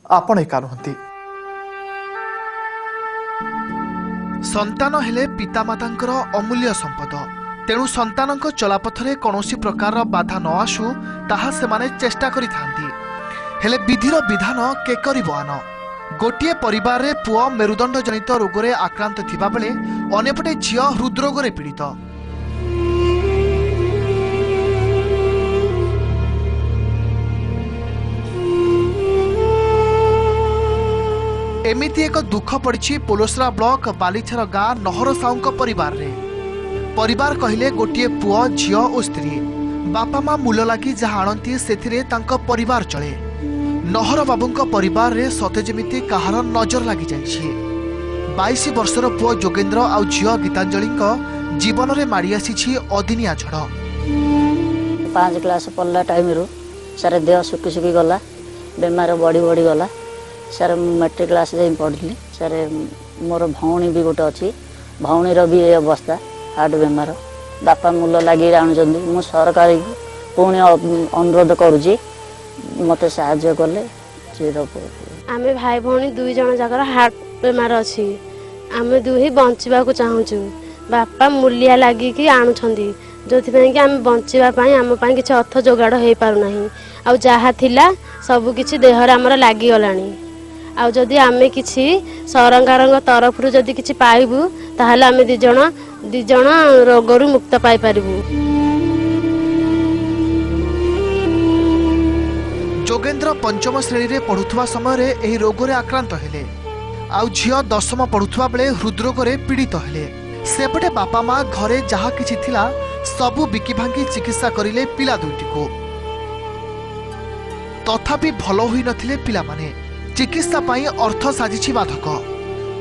ଆପଣ ଏକା ନୁହନ୍ତି। ସନ୍ତାନ ହେଲେ ପିତାମାତାଙ୍କର ଅମୂଲ୍ୟ ସମ୍ପଦ। ତେଣୁ ସନ୍ତାନଙ୍କ ଚଲାପଥରେ କୌଣସି ପ୍ରକାରର ବାଧା ନ ଆସୁ, ତାହା ସେମାନେ ଚେଷ୍ଟା କରିଥାନ୍ତି। ହେଲେ ବିଧିର ବିଧାନ କେ କରିବ ଆନ? ଗୋଟିଏ ପରିବାରରେ ପୁଅ ମେରୁଦଣ୍ଡ ଜନିତ ରୋଗରେ ଆକ୍ରାନ୍ତ ଥିବାବେଳେ ଅନ୍ୟପଟେ ଝିଅ ହୃଦରୋଗରେ ପୀଡ଼ିତ। ଏମିତି ଏକ ଦୁଃଖ ପଡ଼ିଛି ପୋଲସରା ବ୍ଲକ ବାଲିଛାର ଗାଁ নহର ସାହୁଙ୍କ ପରିବାରରେ। ପରିବାର କହିଲେ ଗୋଟିଏ ପୁଅ, ଝିଅ ଓ ସ୍ତ୍ରୀ। ବାପା ମା ମୂଲ ଲାଗି ଯାହା ଆଣନ୍ତି, ସେଥିରେ ତାଙ୍କ ପରିବାର ଚଳେ। নহର ବାବୁଙ୍କ ପରିବାରରେ ସତେ ଯେମିତି କାହାର ନଜର ଲାଗିଯାଇଛି। 22 ବର୍ଷର ପୁଅ ଯୋଗେନ୍ଦ୍ର ଆଉ ଝିଅ ଗୀତାଞ୍ଜଳିଙ୍କ ଜୀବନରେ ମାଡ଼ି ଆସିଛି ଅଦିନିଆ ଝଡ଼। 5 କ୍ଲାସ୍ ପଢ଼ିଲା ଟାଇମ୍ରୁ ସାର୍ ଦେହ ଶୁଖି ଶୁଖି ଗଲା, ବେମାର ବଢ଼ି ବଢ଼ି ଗଲା। ସାର୍, ମୁଁ ମେଟ୍ରିକ୍ କ୍ଲାସ୍ ଯାଇ ପଢ଼ିଲି। ସାର୍, ମୋର ଭଉଣୀ ବି ଗୋଟେ ଅଛି, ଭଉଣୀର ବି ଏ ଅବସ୍ଥା, ହାର୍ଟ ବେମାର। ବାପା ମୂଲ ଲାଗି ଆଣୁଛନ୍ତି। ମୁଁ ସରକାରକୁ ପୁଣି ଅନୁରୋଧ କରୁଛି, ମୋତେ ସାହାଯ୍ୟ କଲେ ଚିର। ଆମେ ଭାଇ ଭଉଣୀ ଦୁଇ ଜଣ ଯାକର ହାର୍ଟ ବେମାର ଅଛି। ଆମେ ଦୁହିଁ ବଞ୍ଚିବାକୁ ଚାହୁଁଛୁ। ବାପା ମୂଲିଆ ଲାଗିକି ଆଣୁଛନ୍ତି, ଯେଉଁଥିପାଇଁ କି ଆମେ ବଞ୍ଚିବା ପାଇଁ ଆମ ପାଇଁ କିଛି ଅର୍ଥ ଯୋଗାଡ଼ ହେଇପାରୁନାହିଁ। ଆଉ ଯାହା ଥିଲା ସବୁ କିଛି ଦେହରେ ଆମର ଲାଗିଗଲାଣି। ଆଉ ଯଦି ଆମେ କିଛି ସରକାରଙ୍କ ତରଫରୁ ଯଦି କିଛି ପାଇବୁ, ତାହେଲେ ଆମେ ଦୁଇ ଜଣ ରୋଗରୁ ମୁକ୍ତ ପାଇପାରିବୁ। ଯୋଗେନ୍ଦ୍ର ପଞ୍ଚମ ଶ୍ରେଣୀରେ ପଢୁଥିବା ସମୟରେ ଏହି ରୋଗରେ ଆକ୍ରାନ୍ତ ହେଲେ, ଆଉ ଝିଅ ଦଶମ ପଢୁଥିବା ବେଳେ ହୃଦରୋଗରେ ପୀଡ଼ିତ ହେଲେ। ସେପଟେ ବାପା ମା ଘରେ ଯାହା କିଛି ଥିଲା ସବୁ ବିକି ଭାଙ୍ଗି ଚିକିତ୍ସା କରିଲେ ପିଲା ଦୁଇଟିକୁ। ତଥାପି ଭଲ ହୋଇନଥିଲେ ପିଲାମାନେ। ଚିକିତ୍ସା ପାଇଁ ଅର୍ଥ ସାଜିଛି ବାଧକ।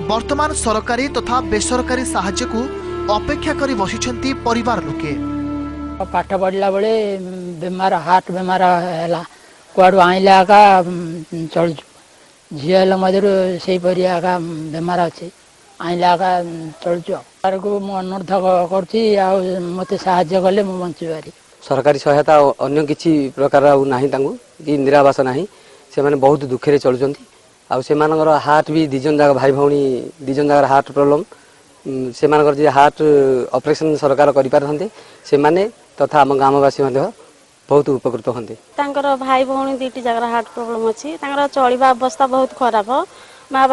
ବର୍ତ୍ତମାନ ସରକାରୀ ତଥା ବେସରକାରୀ ସାହାଯ୍ୟକୁ ଅପେକ୍ଷା କରି ବସିଛନ୍ତି ପରିବାର ଲୋକେ। ପାଠ ପଢ଼ିଲା ବେଳେ ବେମାର, ହାର୍ଟ ବେମାର ହେଲା। କୁଆଡ଼ୁ ଆଣିଲେ ଏକା ଚଳୁଛୁ। ଝିଅ ହେଲେ ମଧ୍ୟରୁ ସେଇପରି ଏକା ବେମାର ଅଛି, ଆଣିଲେ ଏକା ଚଳୁଛୁ। ଆଉ ସରକାରକୁ ମୁଁ ଅନୁରୋଧ କରୁଛି, ଆଉ ମୋତେ ସାହାଯ୍ୟ କଲେ ମୁଁ ବଞ୍ଚିପାରିବି। ସରକାରୀ ସହାୟତା ଅନ୍ୟ କିଛି ପ୍ରକାର ଆଉ ନାହିଁ ତାଙ୍କୁ କି ଇନ୍ଦିରା ଆବାସ ନାହିଁ। ସେମାନେ ବହୁତ ଦୁଃଖରେ ଚଳୁଛନ୍ତି। ଆଉ ସେମାନଙ୍କର ହାର୍ଟ ବି ଦୁଇ ଜଣ ଯାକ, ଭାଇ ଭଉଣୀ ଦୁଇ ଜଣ ଯାକର ହାର୍ଟ ପ୍ରୋବ୍ଲେମ୍। ସେମାନଙ୍କର ଯଦି ହାର୍ଟ ଅପରେସନ୍ ସରକାର କରିପାରିଥାନ୍ତେ, ସେମାନେ ତଥା ଆମ ଗ୍ରାମବାସୀ ମଧ୍ୟ ବହୁତ ଉପକୃତ ହୁଅନ୍ତେ। ତାଙ୍କର ଭାଇ ଭଉଣୀ ଦୁଇଟି ଯାକର ହାର୍ଟ ପ୍ରୋବ୍ଲେମ୍ ଅଛି। ତାଙ୍କର ଚଳିବା ଅବସ୍ଥା ବହୁତ ଖରାପ। ମା ବାପା